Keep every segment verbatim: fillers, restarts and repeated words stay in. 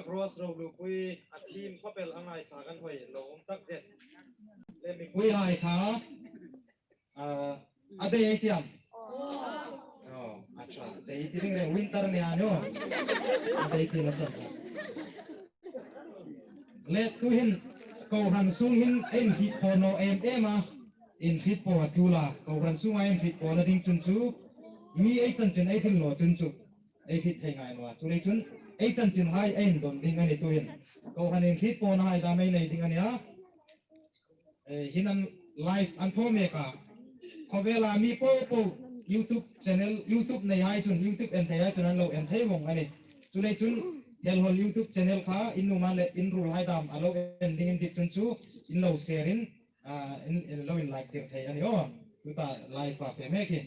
Rose Rolupui a thim khawpel a ngaithlak an hoi lo um tak zet. Le mipuihai kha, ah, a dei ei ti am? Oh, acha, dei ti ding le winter ni a ni aw. A dei ti la san. Le tuhin kohran sung hin ei inhriet po naw em em a. Inhriet po a ṭul a. Kohran sunga inhriet po na ding chun chu mi ei chanchin ei hril naw chun chu ei hriet thei ngai naw a. Chuleiin chun ei chanchinhai ei indon ding a nih tuhin. Kohran inhriet po nahai dam ei nei ding a nih a. Eh, hin an live an thaw mek a. Khawvela mi popo YouTube channel, YouTube neihai chun, YouTube en theihai chun an lo en thei vong a nih. Chuleiin chun Helhol YouTube channel kha in nuhmei le in ruolhai dam a lo en ding in dit chun chu in lo share in, ah, in, in lo inlike tir thei a nih aw. Tuta live a fe mek hi.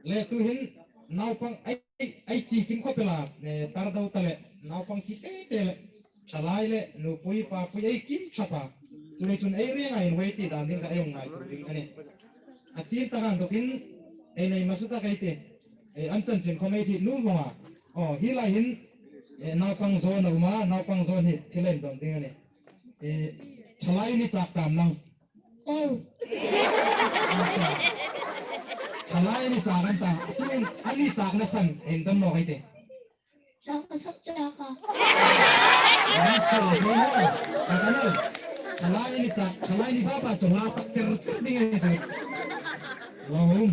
Le tuhin naupang ei, ei chi kim khawpel a, eh, tar deu ta le naupang chi te te le thalai le nupui papui ei kim ṭhap a. Chuleiin chun ei rengin ei ti dan ding kha ei ngaituo ding a nih. A chin tak ang dawkin ei nei hmasa tak ei ti. Eh, an chanchin khawm ei hriet nuom vong a. Aw, hi lai hin, eh, naupang zawn a um a, naupang zawn hi thil ei indon ding a nih. Eh, thalai ni chak tam nang. Oh. Thalai ni chak an ta. Tuhin a ni chak na san ei indon naw ei ti. Chak a sak chak a. Thalai ni chak, thalai ni papa chu hla sak chir chir ding ei ti. Lo um.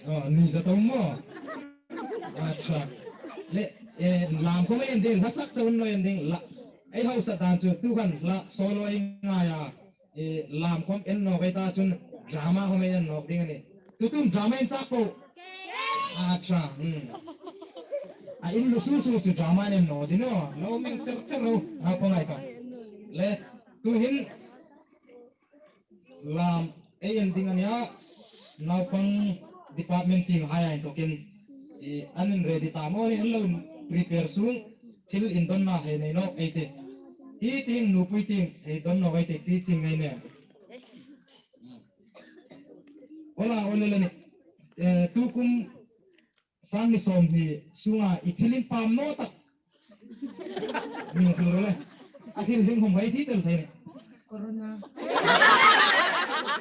Oh, ni za tawm maw. Acha. Le, eh, lam khawm ei en ding, hla sak chau naw ei en ding la. Ei hausa dan chu tu khan hla solo ei ngai a. Eh, lam khawm en nawk ei ta chun drama khawm ei en nawk ding a nih. Tutum drama in chak po. Acha. Hmm. A in lu su su chu drama en naw ding aw. Lo meng cher cher lo. A po ngai ka. Le, tuhin lam ei en ding a nih a, naupang department tienghai a inthokin, i, an in ready ta maw ni, an lo prepare sung, thil indonna hei nei naw ei ti. Pi tieng, nupui tieng hei don naw ei ti, Pi Chingngainem. Ola, ola le ni, eh, tukum sang ni sawmhni sunga i thil inpam naw tak. Mi hril ro le. A thil hlinghum hai thi tel thei ni. Corona.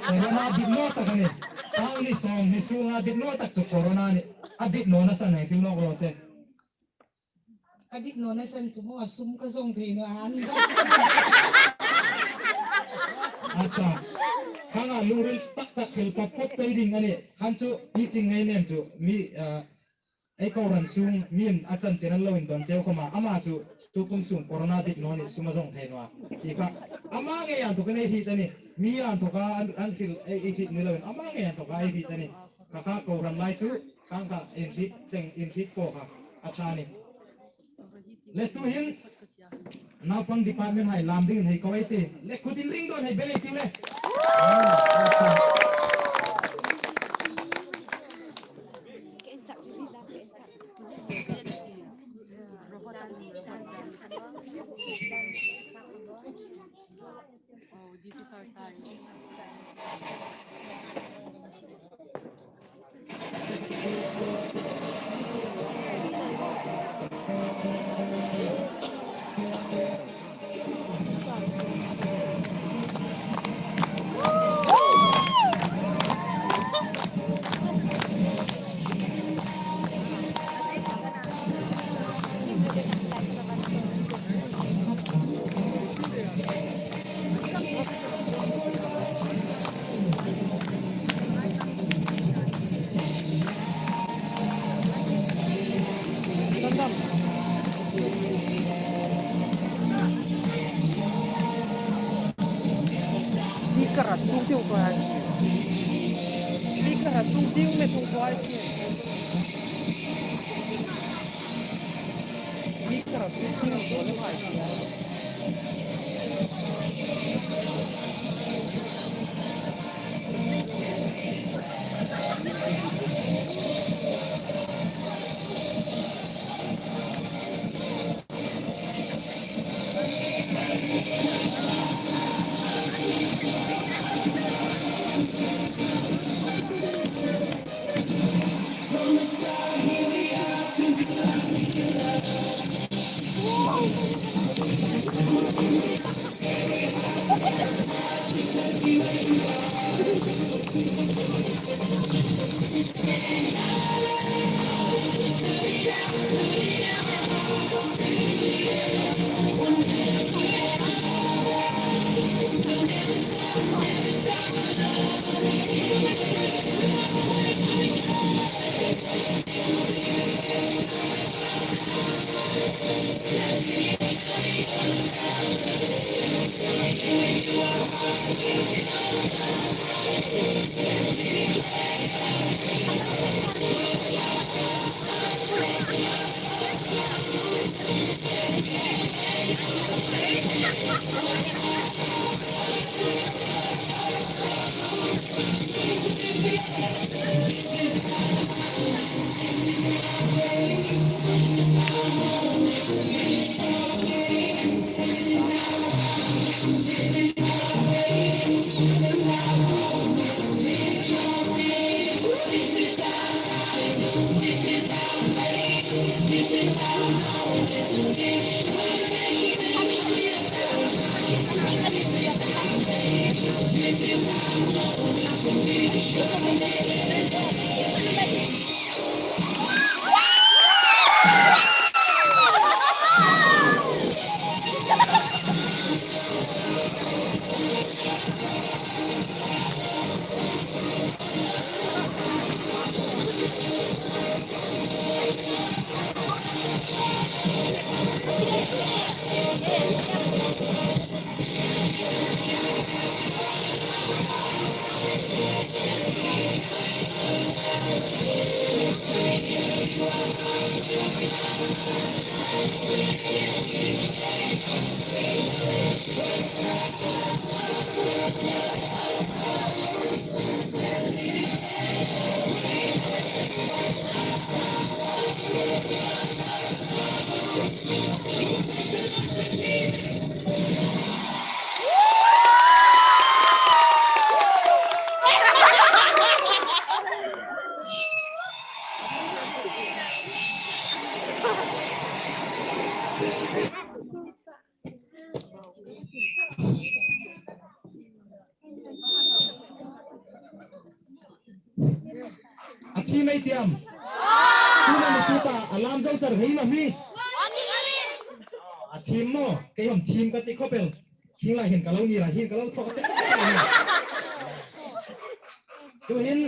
Corona dit naw tak a nih. Sang ni sawmhni sunga dit naw tak chu corona a nih. A dit nawna san hei hril nawk raw se. Ka dit nawna san chu maw a sum ka zawng thei naw a ni. Acha. Khang a lungril tak tak hril pawp pawp pei ding a nih. Khan chu Pi Chingngainem chu mi, ah, ei kohran sung mi'n a chanchin an lo indon cheu khawma, ama chu tukum sung corona dit naw ni sum a zawng thei naw a. Ti kha ama ngei a inthokin ei hriet a nih. Mi a inthoka an, an hril ei, ei hriet ni loin ama ngei a inthoka ei hriet a nih. Kha kha kohran lai chu khang kha inhriet teng inhriet po kha a ṭha a nih. Le tuhin naupang department hai lam dingin hei ko ei ti. Le kut inring dawn hei bel ei tiu le. Oh, this is our time. Speaker a sung tiu chuai. Speaker a sung tiu me tung chuai. Speaker a sung tiu chuai. A thiem ei tiem. Tuna ni tuta a lam zo char hei lo mi. A thiem maw, kei hom thiem ka ti khop el. Thing lai hin ka lo ni lai hin ka lo thaw che. Tuhin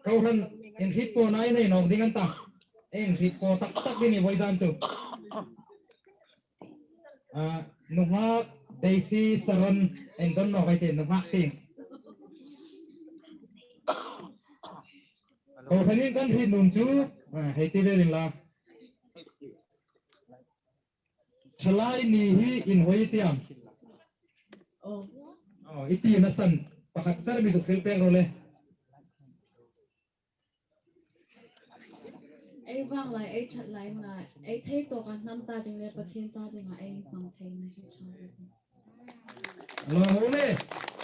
kohran inhriet po nei nei nawk ding an ta. Inhriet po tak tak ding ni voi zan chu. A, nunghak Daisy Saron, indawn nawk ei ti, nunghak tieng. Kohranin kan hriet nuom chu, a, hei ti velin la. Thalai ni hi inhawi i tiem. Oh. Oh, i tina san pakhat char mi zuk hril pek ro le. Ei vang lai, ei ṭhat lai huna, ei thei tawka hnam ta ding le Pathien ta dinga ei hmang theina hi ṭha. Lo ho le,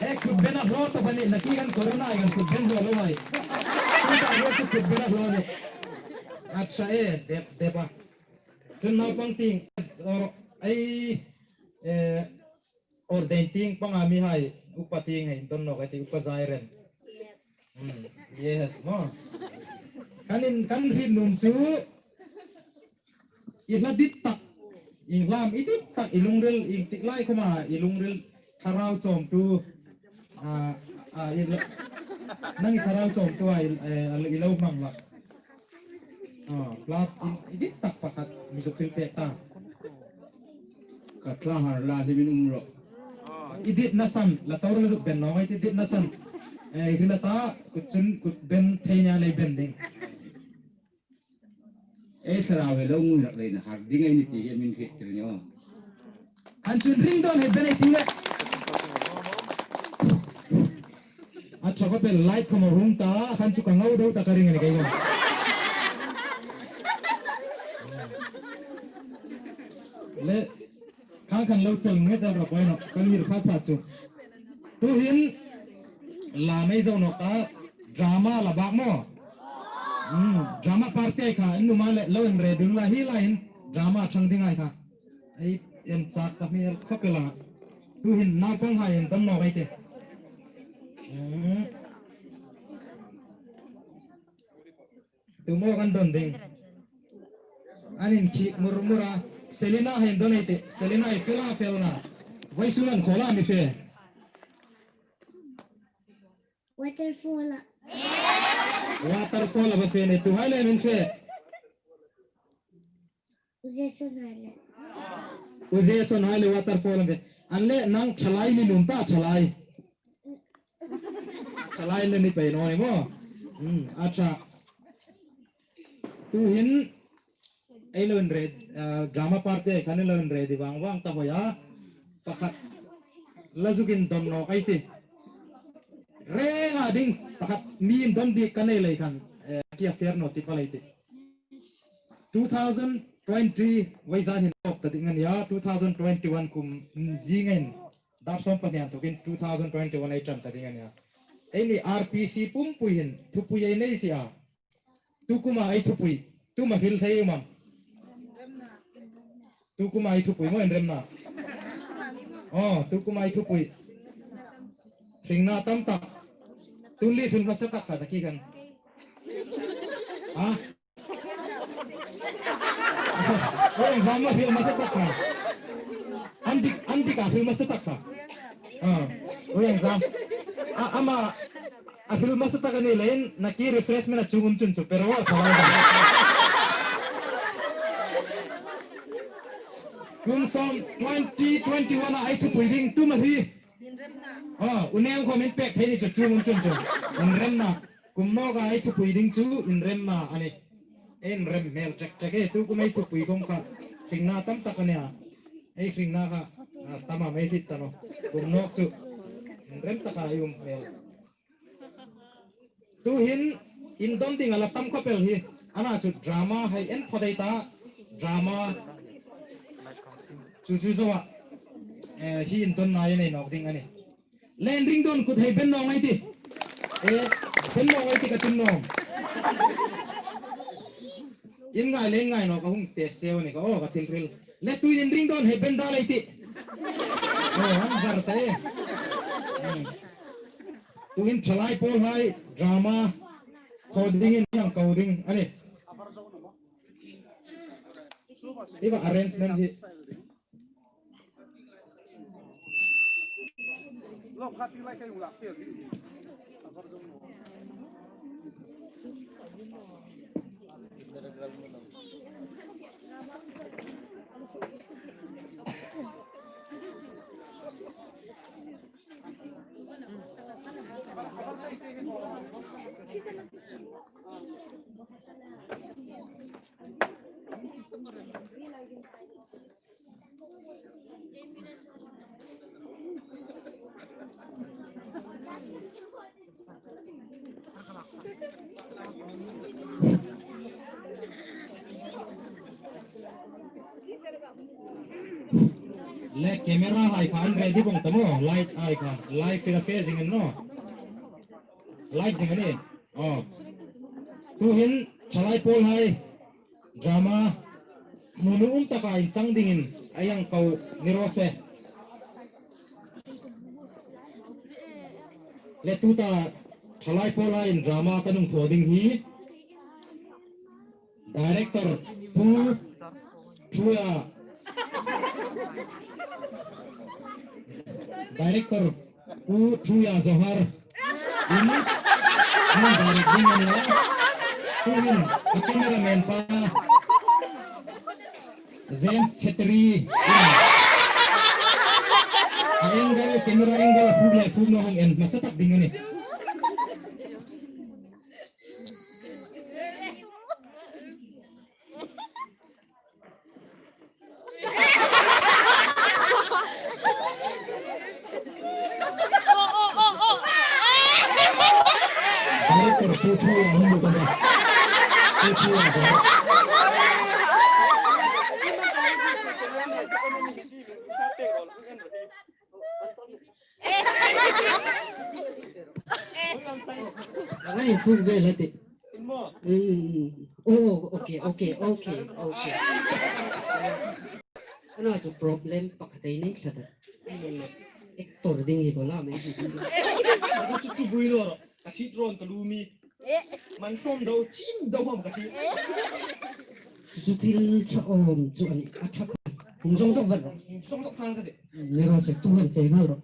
e kut bena lo to bani, na ki kan corona ai kan kut ben lo lo ai. Kan ta lo kut bena lo le. Acha e, dep, dep a. Chun naupang tieng, or, ei, e, ordain tieng panga mihai, upa tieng hei, indawn nawk ei ti, upa Zairen. Yes. Hmm, yes, maw. Kan in, kan hriet nuom chu, i hla dit tak, i hlam i dit tak, i lungril, i tik lai khoma, i lungril, thlarau chawmtu, a, a, i lo, nang i thlarau chawmtu a, i, e, i lo hmang lak. A, plat in, i dit tak pakhat, mi zuk hril pek ta. Ka tla har la hi min um ro. I ditna san, la tor la zuk ben nawk ei ti, i ditna san. E, hi la ta, kut chun, kut ben thei nia lei ben ding. Ei thlarau hi lo ngui rak leina har ding ei ni ti hi min hriet tir ni aw. An chun ring dawn hei ben ei ti le. A ṭha khop el, light khom a hung ta, khan chu ka ngau deu ta ka ring a ni kei lo. Le, khang khan lo chal nge ta ka poi no, ka ngir pha pha chu. Tuhin, la mei zo nawk ta, drama la bak maw. Hmm, drama party ai kha, in numa le lo en re ding la hi la in, drama chang ding ai kha. Ei, en chak ka hmel khop el a. Tuhin naupang hai indawn nawk ei ti. Hmm. Tu maw kan dawn ding. An inkhik mur mur a. Selina hai indawn ei ti. Selina ei fel a fel na. Vawisun an khawl a mi fe. Waterfall a. Waterfall a va fe ni. Tu hai le min fe. U Jason hai le. U Jason hai le waterfall a fe. An le nang thalai ni nuom ta thalai. Thalai le ni pei naw ni maw. Hmm, acha. Tuhin, ei lo inre, ah, drama party khan ei lo inre di vang vang ta hoi a. Pakhat la zuk indawn nawk ei ti. Renga ding pakhat mi indon bik ka nei lei khan, eh, kia fair naw ti pha lei ti. Two thousand twenty vawi zan hin tawp ta ding a nih a, two thousand twenty-one kum zingin dar sawm pahni inthokin two thousand twenty-one ei ṭan ta ding a nih a. Eini R P C pumpui hin thupui ei nei si a. Tu kuma ei thupui, tu ma hril thei um am? Tu kuma ei thupui maw, inremna? Oh, tu kuma ei thupui. Hringna tam tak. Tun li hril hmasa tak kha taki khan. Ha? Oi, zam ma hril hmasa tak kha. An dik, an dik a hril hmasa tak kha. Ah, oi, zam. A, ama, a hril hmasa tak a ni leiin, naki refreshment a chung um chun chu, pero a thalai. Kum sawm twenty twenty-one a ei thupui ding tu ma hi. Ah, u neu khawm in pek thei ni chu chung um chun chu. Inremna. Kum nawka ei thupui ding chu inremna a nih. Inrem hmel chek chek e, tu kum ei thupui khawm kha hringna tam tak a nih a. Ei hringna kha, ah, tam am ei hriet ta naw. Kum nawk chu inrem taka ei um hmel. Tuhin indon ding a la tam khawp el hi. Ana chu drama hai en phawt ei ta, drama chu chu zoa, eh, hi indonna ei nei nawk ding a nih. Le inring dawn kut hei ben naw ngai ti. Eh, ben naw ngai ti ka ti naw. In ngai le in ngai naw ka hung test seo ni ka, oh, ka thil hril. Le tuin inring dawn hei ben da lei ti. Oh, an var ta e. Hmm. Tuin thalai pawl hai drama khaw dingin hang ko ding a nih. Hi va arrangement hi. Le camera hai kha an ready vong ta maw, light hai kha, live fira fe zing an naw. Live zing a nih. Oh. Tuhin thalai pawl hai drama hmun um taka inchang dingin ei hang ko ni raw se. Le tuta thalai pawl hai drama kan hung thaw ding hi director Pu Thuia, director Pu Thuia Johar. In, in direct ding a nih. Tuhin, a cameraman pa James Chetri. A angle, camera angle, fuk le fuk naw hang en hmasa tak ding a nih. Ngai suk ve la ti. Mm, mm, mm. Oh, okay, okay, okay, okay. Ana chu problem pakhat ei nei tlat a. Actor ding hi ko la mai. Chu chu bui lo. Ka hit ron ka lu mi. Man som do, chin do hom ka hit. Chu chu thil ṭha awm chu a nih, a ṭha khan. Hung zawng zawk vat ro. Hung zawng zawk khan ka ti. Ni ro se tu han fe ngal ro.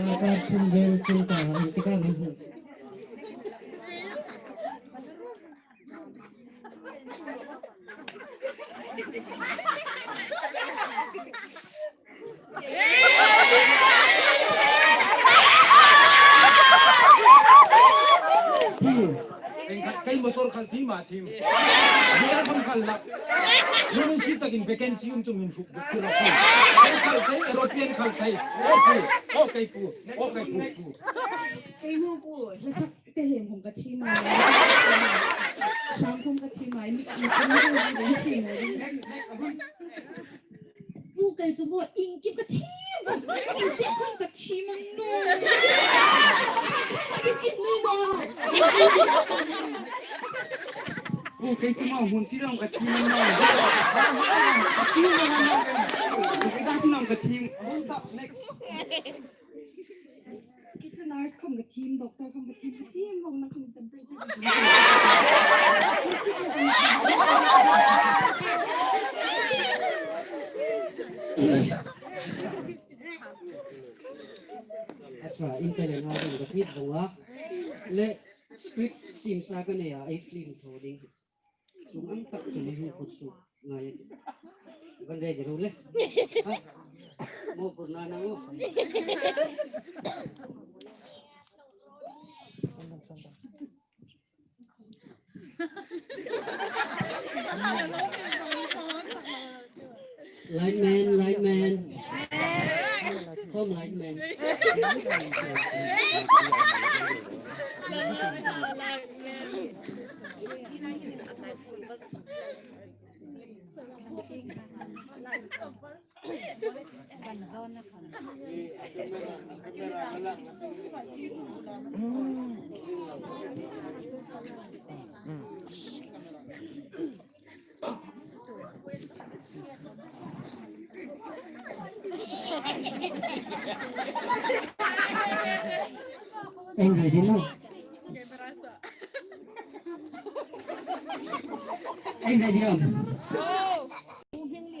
Ka thum vel chung ka, an ti ka ngan hmu. Pu, engkhat kei motor khal thiem a thiem. Bia khom khal lak. Nun si takin vacancy um chu min fuk buk tu la pu. Kei khal kei, aeroplane khal kei. O pu, o kei pu, o kei pu, pu. Kei mo pu, hla sak te lem khom ka thiem a. Sang khom ka thiem a, mi, mi, mi, mi, mi, mi, mi, mi. Pu, kei chu bo, iengkim ka thiem, iengse khom ka thiem ang naw. Iengkim nui naw. Pu, kei chu mo, hmun ti ram ka thiem ang naw. Ka thiem ang naw. Pu, kei ta sin ram ka thiem. Next. Kei chu nurse khom ka thiem, doctor khom ka thiem, ka thiem vong na khom temperature. Acha, internet ha khom ka thiem vong a. Le script siem sa ka nei a, ei film thaw ding. Chung ang tak chung hung kut su. Ngai. Ban re ro le. Ha. Mo purna na mo. Lineman, lineman. Home lineman. Ei ready naw? Ei ready am?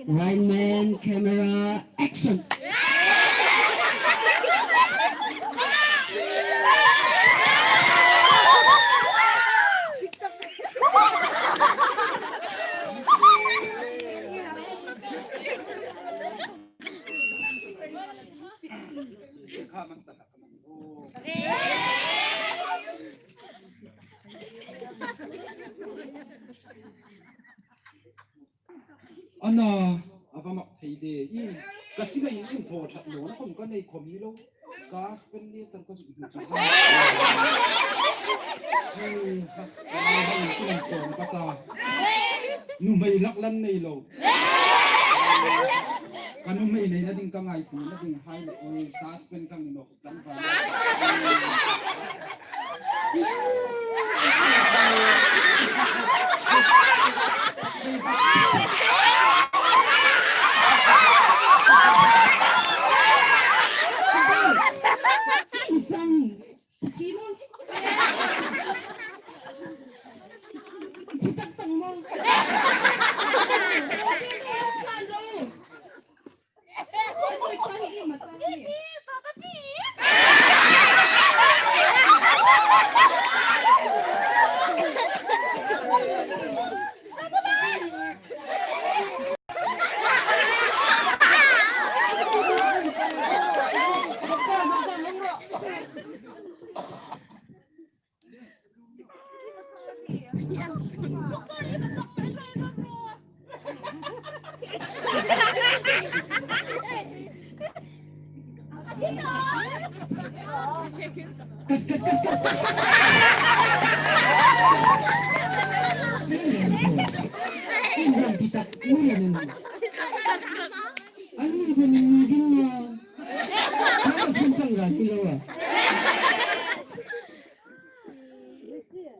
Lineman, camera, action! Ana, a va mak thei de. I, ka singa in thaw ṭhat nawna khom ka nei khom ni lo. Suspense le tar ka zuk hmu chu. Hei, ha, ha, ha, ha, ha, ha, ha. Nuhmei lak lan nei lo. Ka nuhmei neina ding ka ngaituona ding hai le, oi, suspense ka ni nawk.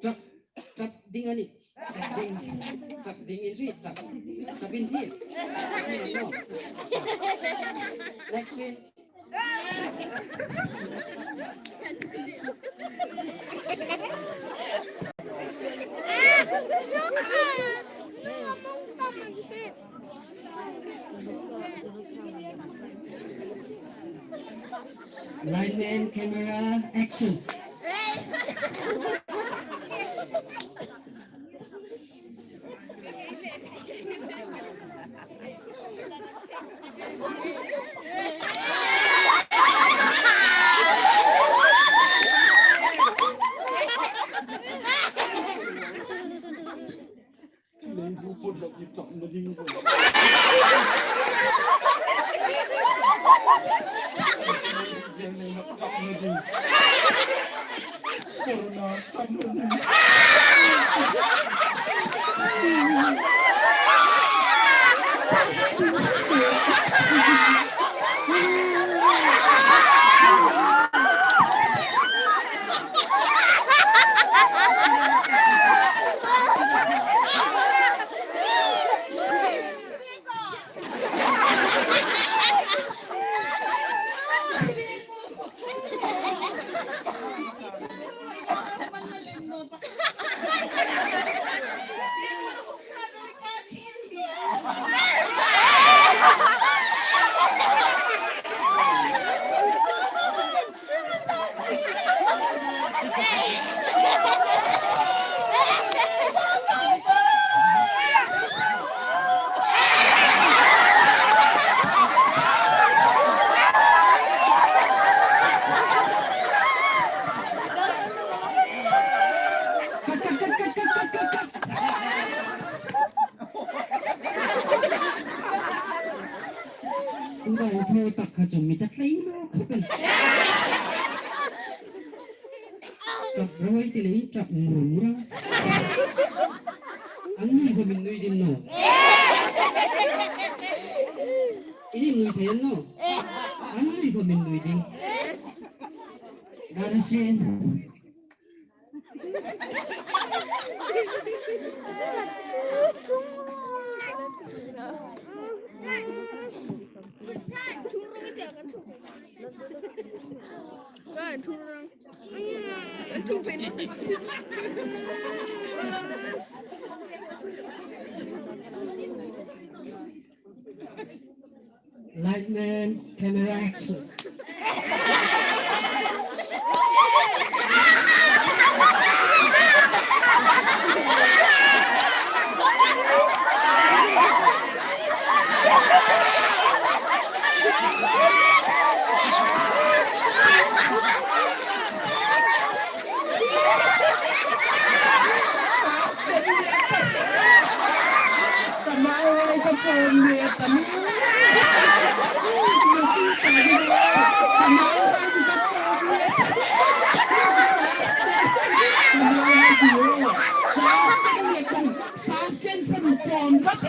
Tap, tap ding a nih. Tap ding. Tap ding in ri, tap. Tap in ri. Next scene. Line And camera, action. Tuta intro tak kha chu mi ta tlei lo khop el. Ṭap roi ti le in ṭap ngun ra. An nui kha min nui ding naw. Ini nui thei naw. An nui kha min nui ding. Dara sin. Lightman, camera, action. Suspension chom ka ti.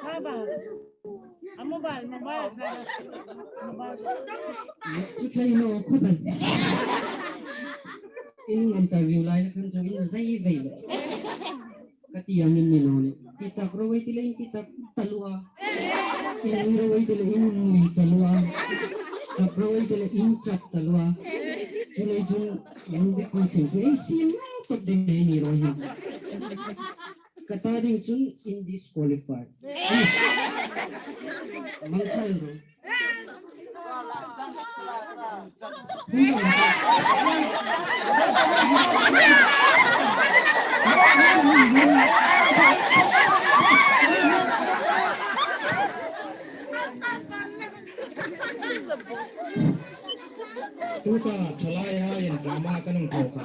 Baba. A mobile, mobile, mobile. Chu thei naw khop el. In interview lai khan chu in zai vei le. Ka ti ang in ni lo ni. Ti tak ro wei ti le in ti tak ta lua. In nui ro wei ti le in nui ta lua. Ṭap ro wei ti le in ṭap ta lua. Chu le chun in bi ko thei chu ei sim top de ni ro hi. Ka ta ding chun indisqualified. Mangthai ro. Tuta thalai hai in drama kan hung thaw kha.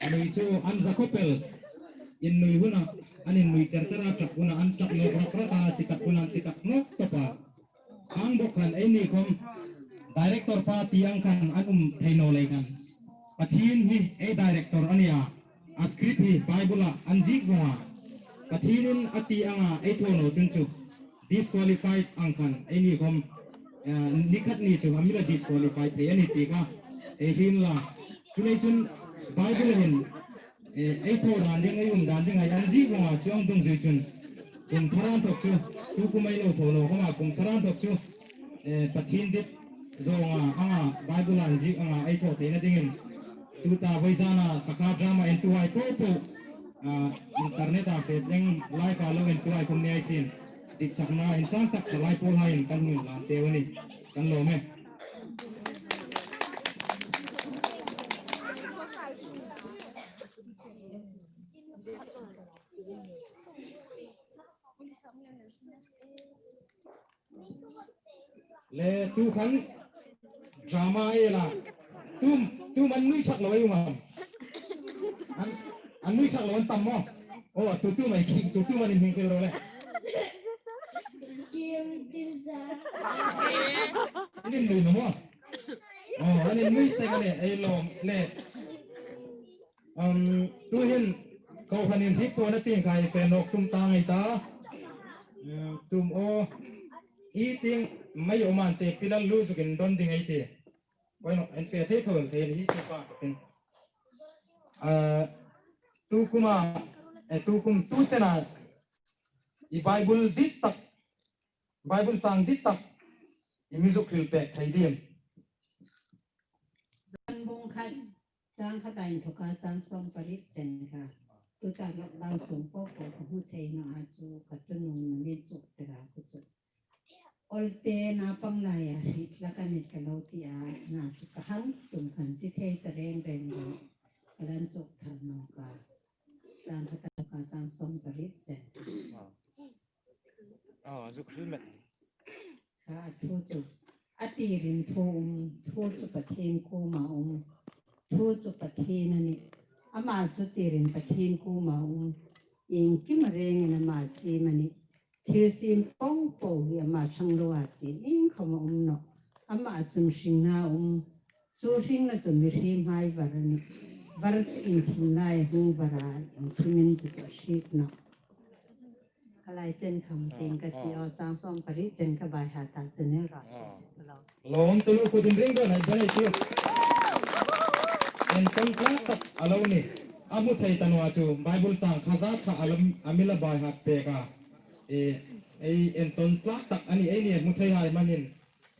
A nui chu an za khawp el. Innui huna, an innui cher cher a, ṭap huna an ṭap nawk rak rak a, ti tak huna an ti tak nawk tawp a. Ang bawk khan eini khawm director pa ti ang khan an um thei naw lei khan. Pathien hi ei director a nih a. A script hi Bible-a an ziek vawng a. Pathienin a ti anga ei thaw naw chun chu disqualified ang khan eini khawm, eh, ni khat ni chu a mi la disqualified thei a nih ti kha ei hriet la. Chuleiin chun Bible hin, eh, ei thaw dan ding, ei um dan ding a an ziek vawng a, chuong dungzui chun kum thar a inthawk chu, tu kum ei lo thaw naw khawma kum thar a inthawk chu, eh, Pathien dit zawnga anga Bible-a an ziek anga ei thaw theina dingin tuta vawizana kha kha drama entuhai po po, ah, internet-a fe ding live-a lo entuhai khawm ni ei sin. Ditsakna insang tak thalai pawlhaiin kan hung inhlan cheu a nih. Kan lawm e. Le tu khan drama ei la. Tum, tum an nui chak lo ei um am. An, an nui chak lo an tam maw. O, tu tum ei khi, tu tum an inhming khel ro le. An innui naw maw. O, an innui seng a nih, ei lawm le. Um, tuhin kohranin hriet tuona tieng kha ei fe nawk tum ta ngei ta. Um, tum aw. I tieng mei um an ti, pilal lu zukin don ding ei ti. Koi naw, en fe thei tho el thei ni hi tu pa ka tin. Ah, tu kuma, eh, tu kum tu chena i Bible dit tak, Bible chang dit tak i mi zuk hril pek thei diem. Johan bung khat, chang khat a inthoka chang sawm pariet chen kha. Tuta lockdown sung po po ka hmu thei naw a chu ka tunung na mi chuk tira ku chu. Olte naupang laia hriet hlak a nih ka lo ti a, na chu ka hang tum khan ti thei ta reng reng lo. Ka lan chuk thar nawk a. Chang khat a inthoka chang sawm pariet chen. Ah, zuk hril met. Kha a thu chu, a tirin thu um, thu chu Pathien kuoma um, thu chu Pathien a nih. Ama chu tirin Pathien kuoma um, iengkim a rengin ama siem a nih. Thil siem po po hi ama ṭhang loa siem iengkhawm a um nawh. Ama chun hringna um, chu hringna chu mihriemhai var a nih. Var chu inthim lai hung var a, inthimin chu chu a hriet nawh. Kha lai chen khawm tieng ka ti aw, chang sawm pariet chen ka bai ha ta chen el ra se. Lawm taluo, kut in ring dawn hai bawk ei tiu. Entawn tlak tak a lo nih. A hmu thei ta naw a chu Bible chang kha zat kha a lam, a mi la bai hat pek a. E, ei entawn tlak tak a nih, eini hmu thei hai manin.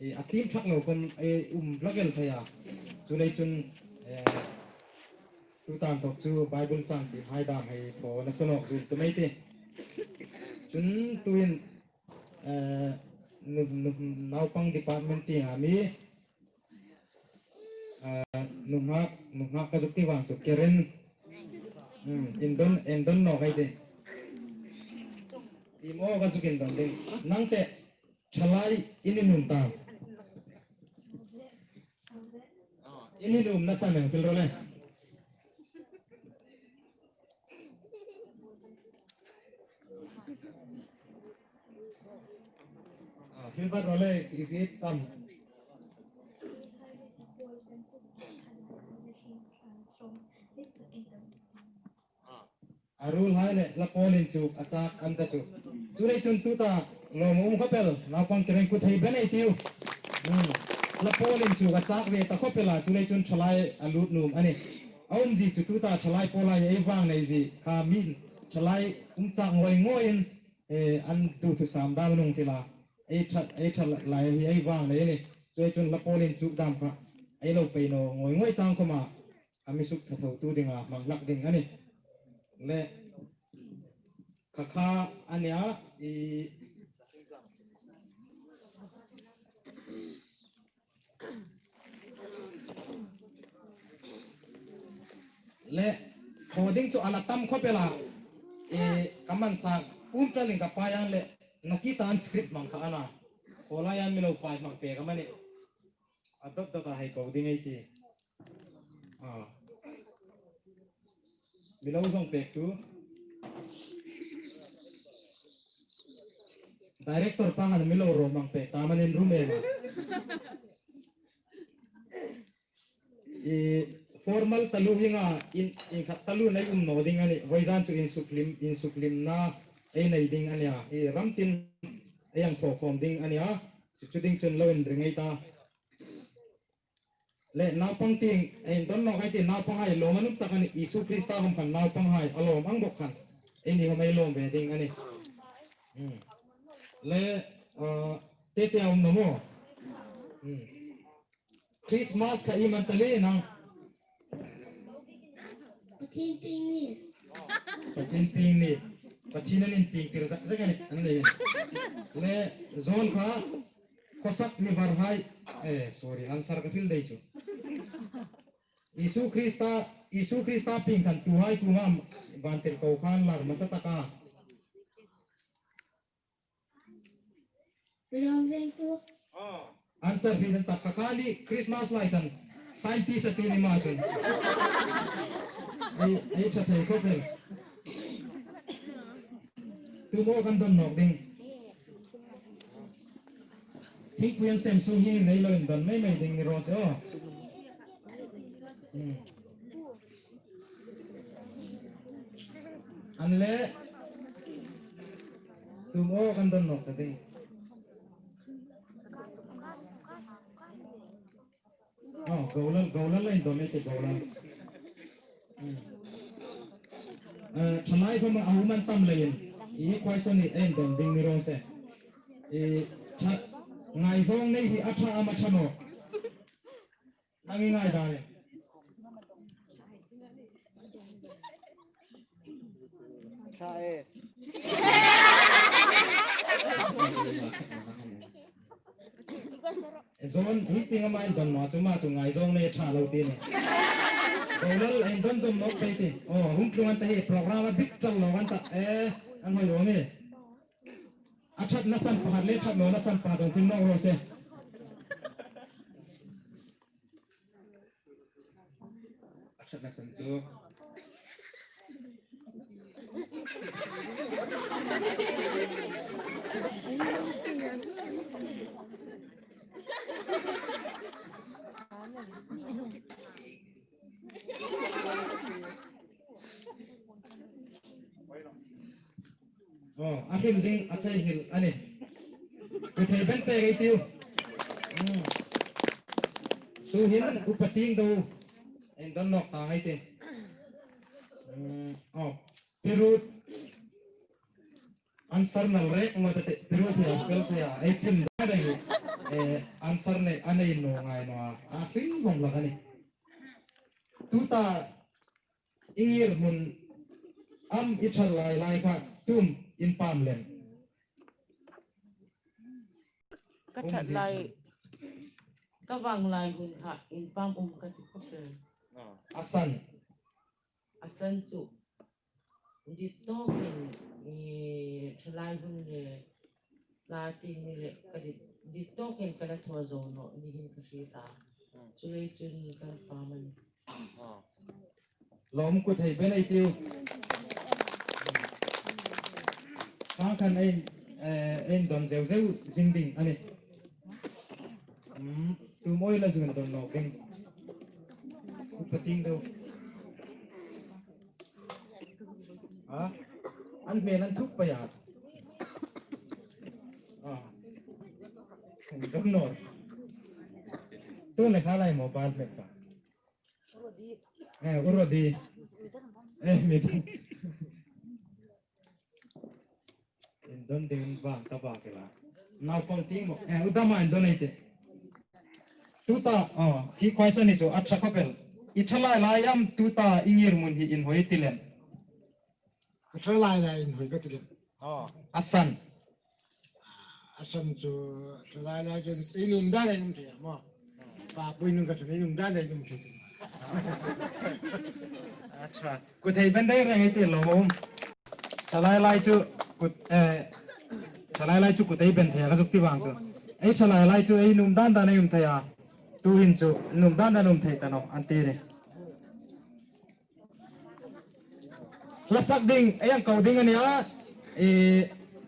E, a tiem ṭhak lo khawm ei um hlak el thei a. Chuleiin chun, e, tuta inthok chu Bible chang tiem hai dam hei thaw nasa nawk zuk tum ei ti. Chun tuhin, e, nu, nu, naupang department tienga mi, e, nunghak, nunghak ka zuk ti vang chu Karen. Hmm, indon, indon nawk ei ti. Imo ka zuk indon ding. Nang te, thalai in i nuom ta. In i nuom nasa nang pil ro le. Ah, pil bat ro le, i fit tam. A ruolhai le hla pawlin chu a chak an ta chu. Chuleiin chun tuta lawm um khawp el, naupang Karen kut hei beng ei tiu. Hmm. Hla pawlin chu a chak ve ta khawp el a, chuleiin chun thalai a lut nuom a nih. A umzie chu tuta thalai pawlhai ei vang nei zie kha mi thalai um chak ngoi ngoiin, eh, an duthusam dam nung tila. Ei tha, ei thalai hi ei vang nei a nih. Chuleiin chun hla pawlin chu dam kha ei lo pei naw ngoi ngoi chang khawma a mi suk ṭha tho tu dinga hmang hlak ding a nih. Le, Kha kha a nia, i, le, khaw ding chu a la tam khawp el a, i, ka man sa, um chaling ka pa yang le, na ki tan script mang kha a na. Khaw lai an mi lo pai mang pe ka mani. A dot dot a hei ko ding ei ti. A. Mi lo zong pek tu. Director pa han mi lo ro mang pek ta manin rum em a. I formal taluo hi nga in, in khat taluo nei um naw ding a nih. Voizan chu insuklim, insuklimna ei nei ding a nia. I ram tin ei ang thaw khawm ding a nia. Chu chu ding chun lo inring ei ta. Le naupang tieng, ei indon nawk ei ti, naupanghai lawm a nuom tak a nih, Isu Krista khawm khan naupanghai a lawm ang bawk khan. Eini khawm ei lawm ve ding a nih. Hmm. Le, ah, te te a um naw maw. Hmm. Christmas kha iem an ta le nang. Pathien pieng ni. Pathien pieng ni. Pathien an inpieng tir zak zak a nih, an nei. Le John kha khawsak mi var hai. Eh, sorry, answer ka hril dai chu. Isu Krista, Isu Krista pieng khan tuhai tu mam bantir ko khan lar masa taka. Ram veng tu. Answer hi dan tak kha kha ni Christmas lai khan scientist a ti ni ma chun. Ei, ei cha thei khawp el. Tu maw kan don nawk ding. Thingpui an sem sung hi nei lo indon mei mei ding ni raw se aw. Hmm. An le. Tu maw kan don nawk ta ding. Oh, Golan, Golan la indon ei ti Golan. Hmm. Eh, thalai khawm a um an tam leiin. I question ni ei indon ding ni raw se. I tha, ngaizawng nei hi a ṭha am a ṭha naw. Nang i ngai dan e. Ṭha e. John, hi tieng ama indon naw chu, ama chu ngaizawng nei ṭha lo ti ni. Golan ei indon zom nawk pei ti. Oh, hung tlung an ta hi, program a bik chal lo an ta. Eh, an hoi lo ni. A ṭhatna san pakhat le ṭhat lawna san pakhat hung tlung nawk raw se. A ṭhatna san chu. Oh, a hril ding a theinghil a nih. Kut hei ben pek ei tiu. Hmm. Tuhin upa tieng deu ei indon nawk ta ngei ti. Hmm. Oh, Pi Ruth. Answer nal rek ma ta te, Pi Ruth hi a fel thei a, ei tin da dai. Eh, answer nei, a nei naw ngai naw a. A hring vawng hlak a nih. Tuta i ngirhmun am i ṭhat lai lai kha tu am in pam lem? Ka ṭhat lai, ka vang lai hun kha in pam um ka ti khawp el. A san. A san chu. Dit tawkin, i, thalai hun le, la ti ni le, ka dit, dit tawkin ka la thaw zo naw ni hin ka hriet a. Chuleiin chun kan pam a nih. Lawm kut hei ben ei tiu. Khang khan ei, eh, ei indon zeu zeu zing ding a nih. Hmm, tu maw la zun don nawk ding. Upa tieng deu. Ha? An hmel an thuk pei a. Ah. Don nawk. Tu le kha lai mobile hmel ka. Eh, u Rodi. Eh, mi dang. Indon ding vang ta bak el a. Naupang tieng maw. Eh, u Dama indon ei ti. Tuta, oh, hi question ni chu a ṭha khawp el. I ṭha lai lai am tuta i ngirhmun hi inhawi ti lem? A thalai lai inhawi ka ti lem. Oh, a san. A san chu thalai lai chu ei nuom dan ei nuom thei a maw. Pa pui nung ka chu ei nuom dan ei nuom thei. Acha. Kut hei ben dai reng ei ti lo maw. Thalai lai chu kut, eh, thalai lai chu kut hei ben thei ka zuk ti vang chu. Ei thalai lai chu ei nuom dan dan ei um thei a. Tuhin chu nuom dan dan um thei ta naw an ti ni. Hlasak ding, ei ang ko ding a nih a. E,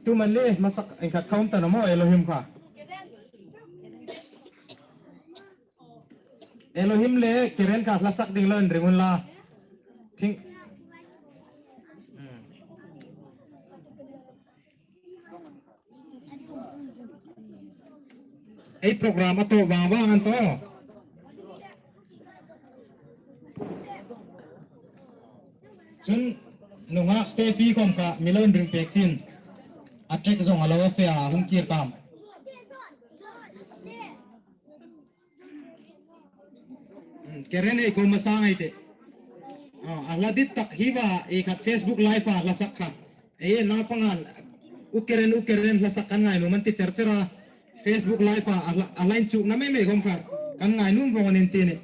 tu man le, hmasak, ieng khat khawm ta naw maw, Elohim kha. Elohim le Keren kha hlasak ding lo inring unla. Thing. Hmm. Ei program a tawp vang vang an tawh. Chun nunghak Steffi khom kha mi lo inring pek sien. A track zong a lo a fe a hung kir tam. Hmm, Keren ei ko masang ei tih. Oh, a hla dit tak hi va, ei khat Facebook Live a hlasak kha. Ei naupang an, u Keren, u Keren hlasak kan ngainuom an ti cher cher a. Facebook Live a, a hla, a hla inchukna mei mei khom kha. Kan ngainuom vong an inti ni.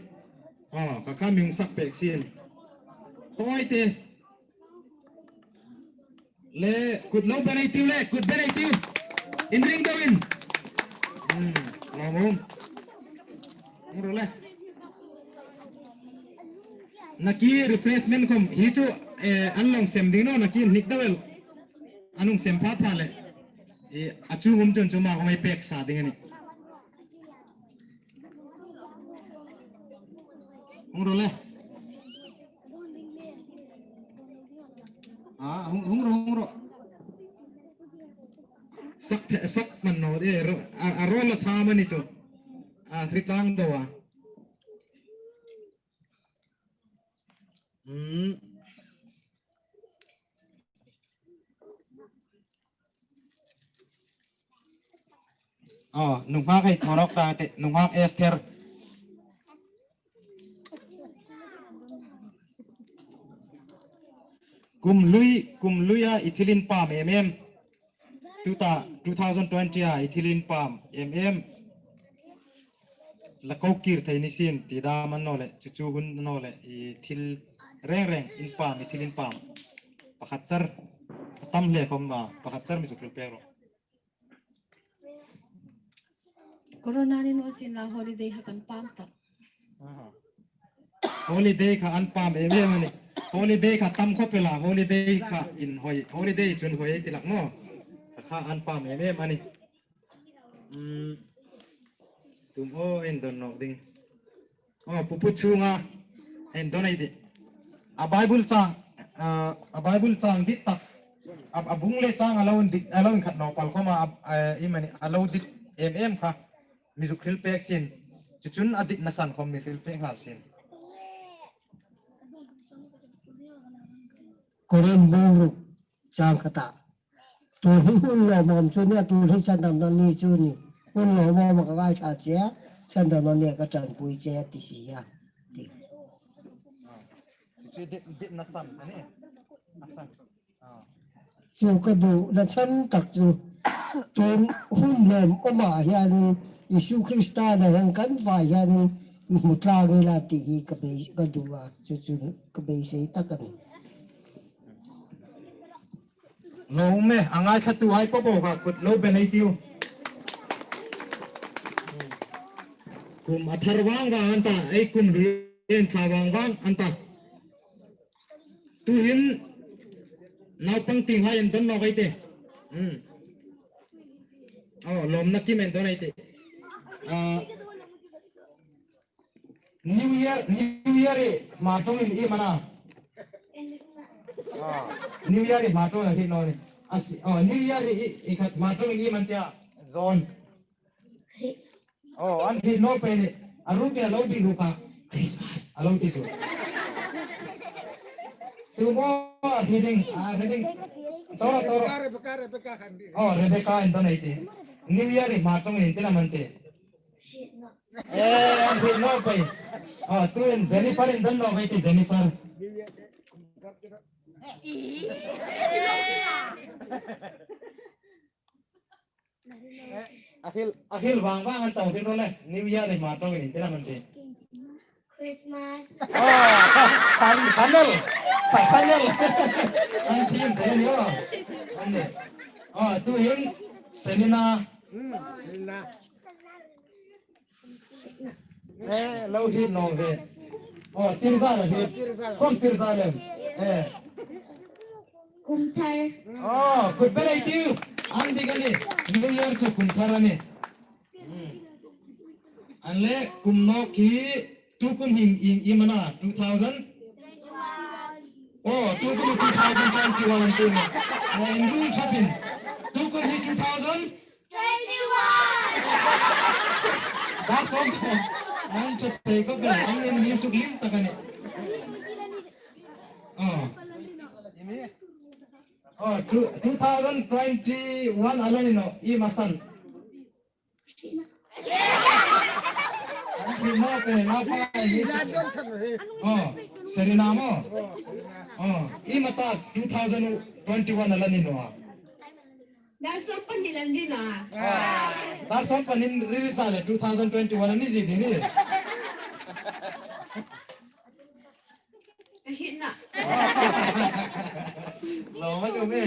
Oh, kha kha mi hung sak pek sien. Tawi te. Le, kut lo ben ei tiu le, kut ben ei tiu. Inring deu in. Hmm, lo mum. Hung ro le. Naki refreshment khom, hi chu, eh, an lo sem ding naw, naki nik deu el. An hung sem pha pha le. Eh, a chu hum chun chu ma hung ei pek sa ding a nih. Hung ro le. Ah, hung, hung ro, hung ro. Sak, sak man naw de, ro, a, a ro la tha mani chu. A, hri tlang deu a. Hmm. Oh, nunghak hei thaw nawk ta te, nunghak Esther. Kum hlui, kum hlui a i thil inpam em em. Tuta, two thousand twenty a i thil inpam em em. La ko kir thei ni sien, ti dam an naw le, chu chu hun naw le, i thil reng reng inpam, i thil inpam. Pakhat char, a tam hle khom ma, pakhat char mi zuk hril pek ro. Corona ni naw sien la holiday kha kan pam ta. Aha. Holiday kha an pam em em a nih. Holiday kha tam khop el a, holiday kha inhawi, holiday chun hawi ti lak naw. Kha kha an pam em em a nih. Hmm. Tum o, en don nawk ding. Oh, pupu chunga en don ei tih. A Bible chang, ah, a Bible chang dit tak. A, a bung le chang a lo dit, a lo inkhat naw pal khom a, a, eh, i mani, a lo dit em em kha. Mi zuk hril pek sien. Chu chun a ditna san khom mi hril pek nghal sien. Korin bung ruk chang khat a. Tuhin hun lawmawm chu ni a, tuhin sandamna ni chu ni. Hun lawmawm ka ngaithla che, sandamna ni ka ṭanpui che ti si a. Ti. Chu dit, ditna san a nih. A san. Ah. Chu ka duhna chang tak chu. Tun hun lawmawm a hian Isu Krista na hang kan vai hian hmu tlang ila ti hi ka bei, ka duh a. Chu chu ka beisei tak a nih. Lo me, a ngaithlatuhai po po kha kut lo ben ei tiu. Kum a thar vang vang an ta, ei kum hlui in thar vang vang an ta. Tuhin naupang tienghai en don nawk ei tih. Hmm. Oh, lawmna kim en don ei tih. Ah, New Year, New Year i hma ṭawngin iem a na? Ah, New Year i hma ṭawngin a hriet naw ni. A si, oh, New Year i, i khat hma ṭawngin iem an tia? John. Oh, an hriet naw pei ni. A ruok a lo bik ruok a. Christmas. A lo ti chu. Tu maw, a hriet ding, a hriet ding. Tora, tora. Rebecca, Rebecca, Rebecca khan di. Oh, Rebecca en don ei tih. New Year i hma ṭawngin iem an ti? Eh, an hriet naw pei. Oh, tuhin Jennifer in don naw pei ti Jennifer. A hril, a hril vang vang an tawng tin ro le. New Year ni ma tawng in tin an ti. Christmas. Oh, han, hanel. Hanel. An thiem te ni o. An ni. Oh, tu hin Selina. Hmm, Selina. Eh, lo hi no ve. Oh, Tirza la hi. Tirza. Kon Tirza lem. Eh. Kumthar. Oh, kut bel ei tiu. An dik a nih. New Year chu kumthar a nih. Hmm. An le kum nawk hi tu kum hin in, in mana two thousand. Oh, tu kum two thousand twenty-one an tum. Oh, in rul chapin. Tu kum hi two thousand. Twenty-one! That's all. An chat te ko be, an in ni suk lim tak a nih. Oh. Oh, two, two thousand twenty-one a la ni naw, i ma san. An pi ma pe na pa ni suk. Oh, Serena mo. Oh, i ma ta two thousand twenty-one a la ni naw. Dar sawm pahni lan ri na. Dar sawm pahni ri ri sa le two thousand twenty-one a ni zie ding ni. Ka hriet na. Lo ma tu mi.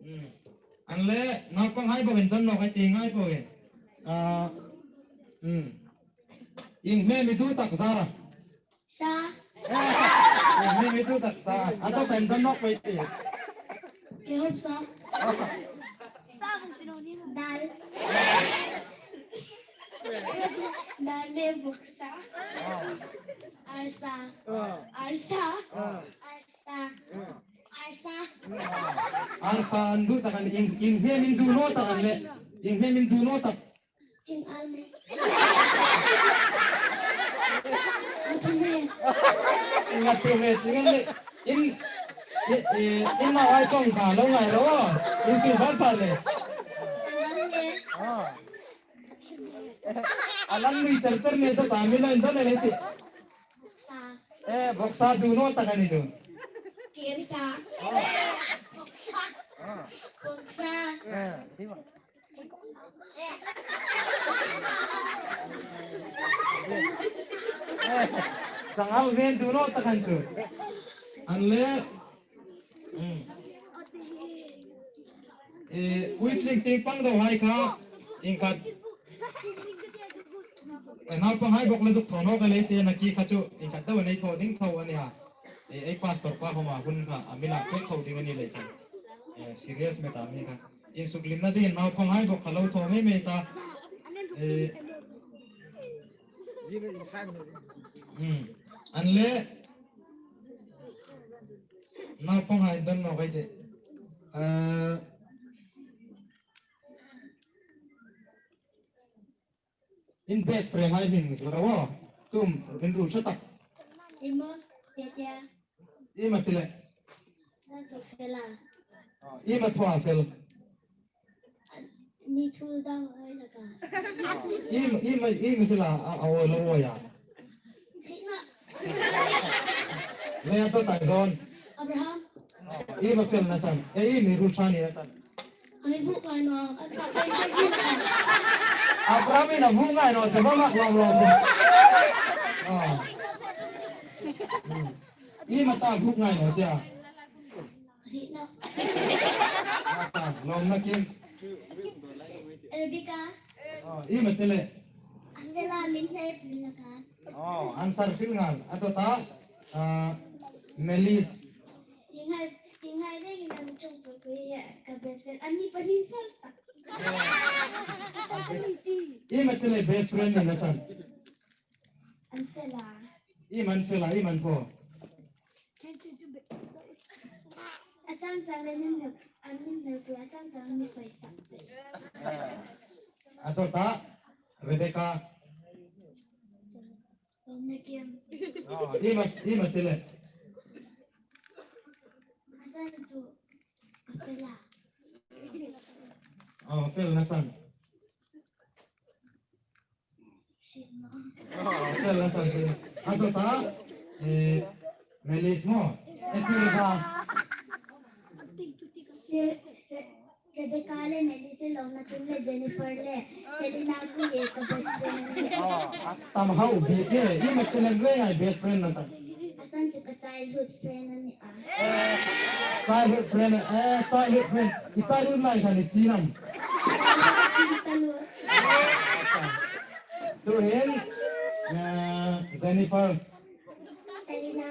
Hmm. An le, naupang hai bawkin don nawk hai ti ngai po e. Ah, hmm. Ieng hme mi tu tak zara. Sa. Eh, mi, mi tu tak sa. A to pen don nawk pei ti. Ke hop sa. Dal. Dal le bawk sa. Arsa. Arsa. Arsa. Arsa. Arsa an du tak an, ieng, ieng hme min du naw tak an le. Ieng hme min du naw tak. Ching almond. Ngatu me. Ngatu me, ching almond. In, in, in, in na ai tong ka lo ngai ro. In si fal fal le. Ah. Alang lui char char me to ta mi lo in to le le ti. Sa. Eh, bawk sa du naw tak a ni chu. Kir sa. Bawk sa. Bawk sa. Eh, hi ma. Chang almond du naw tak an chu. An le. Hmm. Eh, puitling ting pang do hai kha. Ieng khat. Eh, naupang hai bawk le zuk thaw nawk a lei te na ki kha chu. Ieng khat do nei thaw ding thaw a nih a. Eh, ei pastor pa khoma hun kha. A mi lak pek thaw ding a ni lei kha. Eh, serious matter a mi kha. Insuklimna dingin naupang hai bawk kha lo thaw mei mei ta. Eh, hmm. An le naupang hai don nawk hai te. Eh, in best friend hai hming mi ro. Tum, in ru chatak. Imo, tia, tia. I ma ti le. Nang to fela. I ma thaw fel. Ni thu dang oi la ka. I ma, i ma, i ma ti la, a, a oi lo oi a. Thina. Le a to tai zon. Abraham. I ma fel na san. E i mi ru chani na san. Ami bu ngai no. Abraham ina bu ngai no. Chaba mak lom lom. Ah. Hmm. I ma ta buk ngai naw che a. Ka hriet nawh. A ta, lawmna kim. Rebecca. Oh, i ma ti le. An vela min hmel hril la ka. Oh, an sar hril ngal. A to ta, ah, Melis. Ti ngai, ti ngai le in an chung pui pui ya ka best friend. An ni pahni fel tak. I ma ti le best friend ni la san. An fel a. I ma fel a, i ma thaw. A chang chang le min hmel, a min hmel pui a chang chang mi soi sak. A to ta, Rebecca. Lawmna kim. Oh, i ma, i ma ti le. A san chu, a fel a. Oh, fel na san. Fel na san. A to ta, eh, Melis mo. Eti sa. Rebecca le Melissa lo na tun le Jennifer le Selina ku ye ka best friend. Oh, a tam hau bi ke, i ma ke le le ngai best friend na sa. A san chu ka childhood friend a ni a. Childhood friend, eh, childhood friend. I childhood lai ka ni chinam. Childhood. Tu hin, eh, Jennifer. Selina.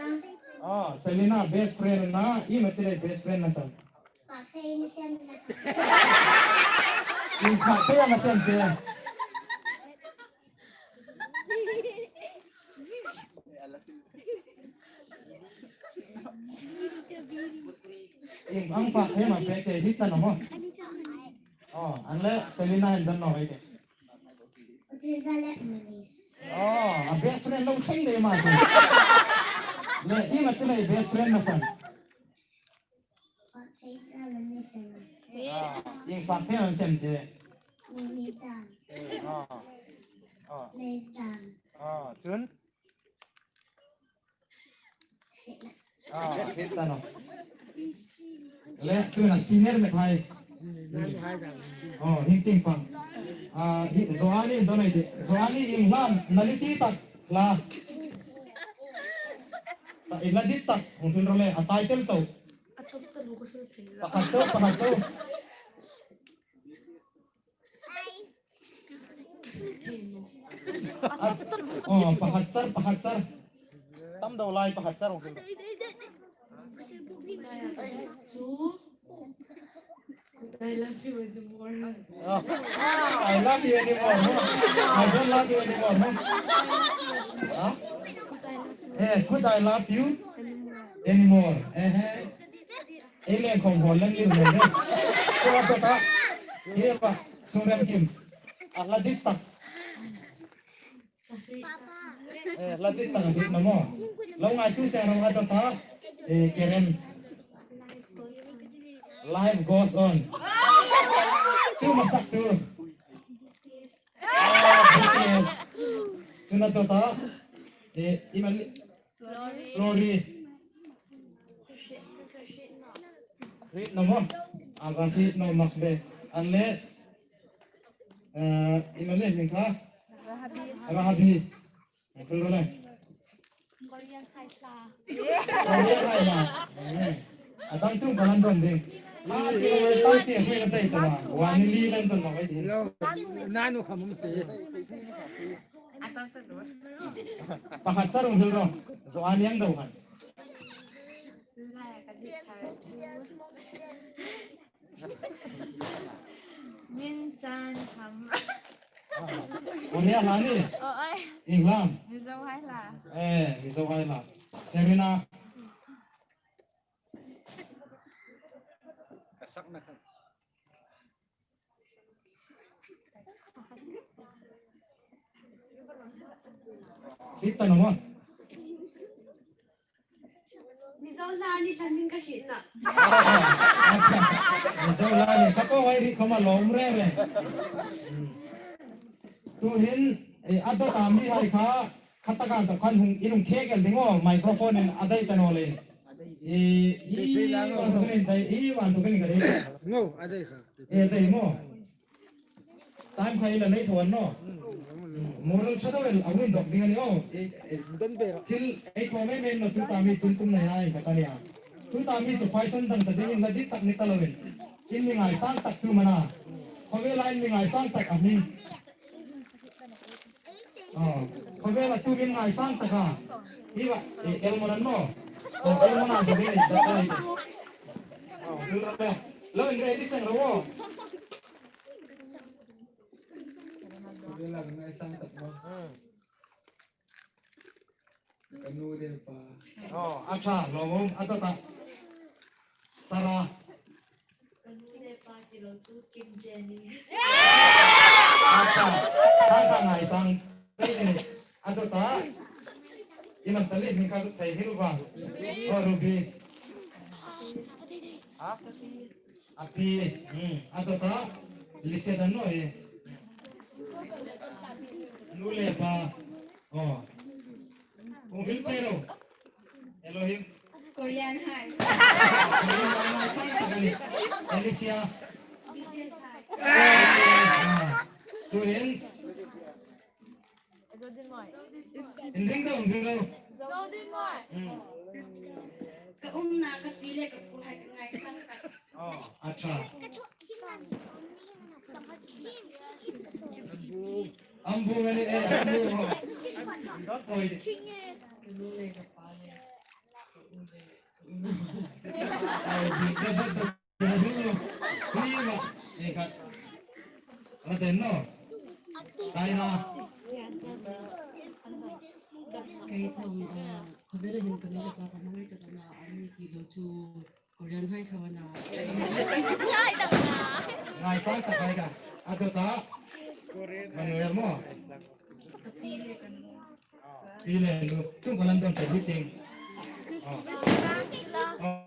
Oh, Selina, best friend na, i ma ke le best friend na sa. Pak thei mi sem na. I pak thei ma sem che. I ang pak thei ma pe che hi ta na mo. Oh, an le Selina hin dan no hai te. Uti za le Manis. Oh, a best friend lo thei le ma che. Le i ma ke le best friend na sa. Pak thei ta le mi sem. Ah, ieng pak thei sem che. Mummy dam. Ah. Ah. Lace dam. Ah, chun? Ah, hriet ta naw. Le, tu hin senior mithai. Oh, hing ting pang. Ah, hi, Joani, don ai de. Joani, ieng hla am na hla dit tak hla. Ta, i hla dit tak, hung hril ro le, a title chau. Pakhat chau, pakhat chau. A, oh, pakhat char, pakhat char. Tam deu lai pakhat char hung hril ro. I love you anymore. Oh. I love you anymore, no? I don't love you anymore, no? Huh? Eh, could I love you anymore? Eh, eh. Ei le khom hol lem ni le. Ko ta ta. Hi pa, Sungrem Kim. A hla dit tak. Eh, hla dit tak a dit na maw. Lo ngaituo seng ro a ta ta. Eh, Karen. Life goes on. Tu masak tu. Ah, B T S. Chun a ta ta. Eh, i man Glory. Glory. Hriet naw maw. A va hriet naw mak ve. An le, eh, i man le hming kha? Rahabi. Rahabi. Hung hril ro le. Korean hai hla. Korean hai hla. Eh. A dang tum ka lan don ding. A, ti lo ta si, hming ka tei ta. Wa ni li lan don ma wai ding. Nanu kha mum te. Pakhat char hung hril ro. Joani ang deu khan. Min chan ham. Korea hla ni? Oh, ai. Ieng hla am? Mizo hai hla. Eh, Mizo hai hla. Serena. Ka sakna khan. Hriet ta naw maw. Mizo hla ni hlan min ka hriet ta. Acha. Mizo hla ni ka ko wai ri khoma lawm re re. Tu hin, eh, a dawt a mi hai kha, kha taka ta khan hung, in hung khek el ding aw, microphone in a dai ta naw le. Eh, i wan tu ken dai, i wan tu ken ka dai. Ngo, a dai kha. Eh, dai maw. Time kha ila nei thaw an naw. Moral tha dawk el a hung dawk ding a ni aw. Eh, eh, thil ei thaw mei mei naw chu ta mi tum tum nei hai ka ta ni a. Tu ta mi chu poison dang ta dingin hla dit tak ni ta lovin. In mi ngaisang tak tu mana. Khawvela in mi ngaisang tak a hming. Oh, khawvela tu min ngaisang tak a. Hi va, eh, elmon an maw. Oh, elmon an ta ding ni ta ta ni. Oh, tu la ta. Lo in ready seng ro. Ka nu le pa. Oh, acha, lo mo, a ta ta. Sara. Ka nu le pa ti lo chu Kim Jenny. Acha, ta ta ngaisang. A ta ta. I man ta le min ka thei hi lo ba. Oh, Ruby. Ha? A pi, hmm, a ta ta, Lise dan no e. Nu le pa, oh. Hung hril pei ro. Elohim. Korean High. Korean High, Alicia. B T S High. Ah, tuhin. Inring dong, inring dong. Hmm. Ka umna ka pi le ka pu hai ka ngaisang tak. Oh, acha. Ambung ani, eh, ambung ho. Oi. Ai, di, di, di, di. Ni ma, ni khat. Ra den no. Dai na. Kei thong, eh, khawvela hin ka nu le ka pa hmang ngai ka ta na, an ni ti lo chu Korean High thaw a na. Ngaisang tak hai ka. A dawta. Manuel maw. Ka pi le ka nu. Pi le nu, tum ka London ka hiting. Oh.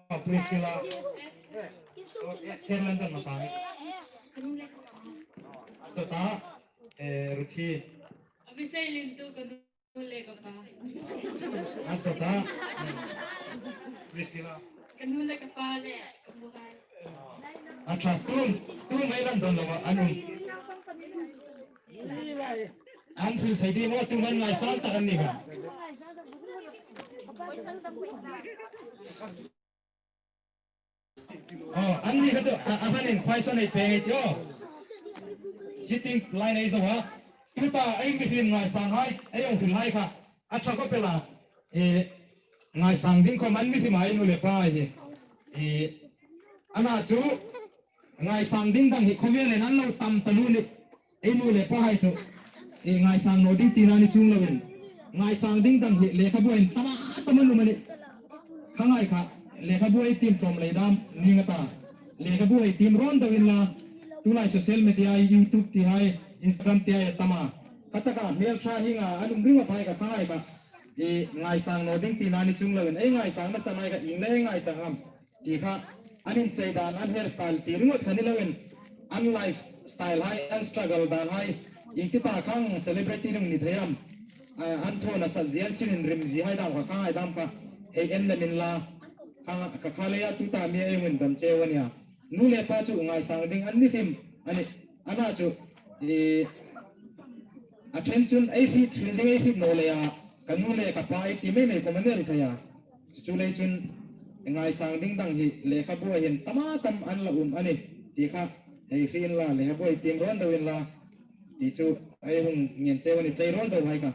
Oh, Priscilla. Oh, eh, Ken London ma sang. Atu ta, eh, Ruthi. Abisai Lintu ka nu le ka pa. Atu ta, eh, Priscilla. Ka nu le ka pa le, ka bu hai. Acha, tum, tum ei London lo, anu. An thil thei di maw, tu man ngaisang tak an ni kha. Oh, an ni kha chu, a, a hanin khwai sa nei pe ngai tio. Hiting lai nei zo ha. Tuta ei mihriem ngaisang hai, ei hung thil hai kha. A tha ko pela, eh, ngaisang ding ko man mihriem hai nu le pa hi. Eh, ana chu, ngaisang ding dang hi khawvel an lo tam taluo ni. Ei nu le pa hai chu. Ei ngaisang naw ding tina ni chuong loin. Ngaisang ding dang hi lekhabu hin tama tama um a nih. Kha ngai kha. Lekhabu ei tiem tawm lei dam ni nga ta. Lekhabu ei tiem rawn deu inla. Tulai social media, YouTube ti hai, Instagram ti hai tama. Kha taka hmel ṭha hi nga an um ring a pai kha kha ngai kha. Ei ngaisang naw ding tina ni chuong loin. Ei ngaisang nasa ngai kha ieng le ngaisang am. Ti kha, an inchei dan, an hairstyle ti ringawt kha ni loin, an lifestyle hai, an struggle dan hai, ieng ti ta khang celebrity ring ni thei am. Ah, an thaw nasa zie, an sin inrim zie hai dam kha, kha hai dam kha, hei en lem inla, kha, kha, kha leia tuta mi ei hung dam cheu a nia. Nu le pa chu ngaisang ding an ni hrim, a nih, ana chu, eh, a ṭhen chun ei hriet, hriet ding ei hriet naw leia, ka nu le ka pa ei ti mei mei khawm a ni el thei a. Chu chu lei chun ngaisang ding dang hi lekhabu hin tama tam an la um a nih ti kha hei hre inla lekhabu ei tiem rawn deu inla ti chu ei hung ngen cheu a nih, tei rawn deu hai kha.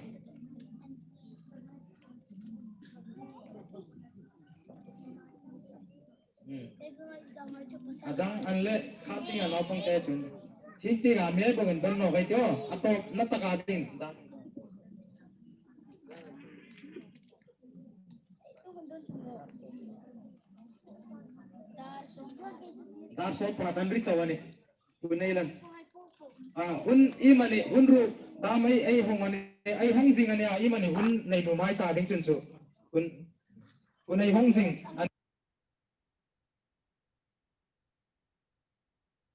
Hmm. A dang an le kha ti a naupang te chun. Hieng ti a mi ei bawkin don naw kei tio. A tawpna taka ding. Dar sawm pakhat an ri chau a nih. Hun nei lan. A, hun iemani, hun ruok. Dam ei, ei hawng a nih, ei hawng zing a nih a, iemani hun nei nuom ei ta ding chun chu. Hun, hun ei hawng zing a nih.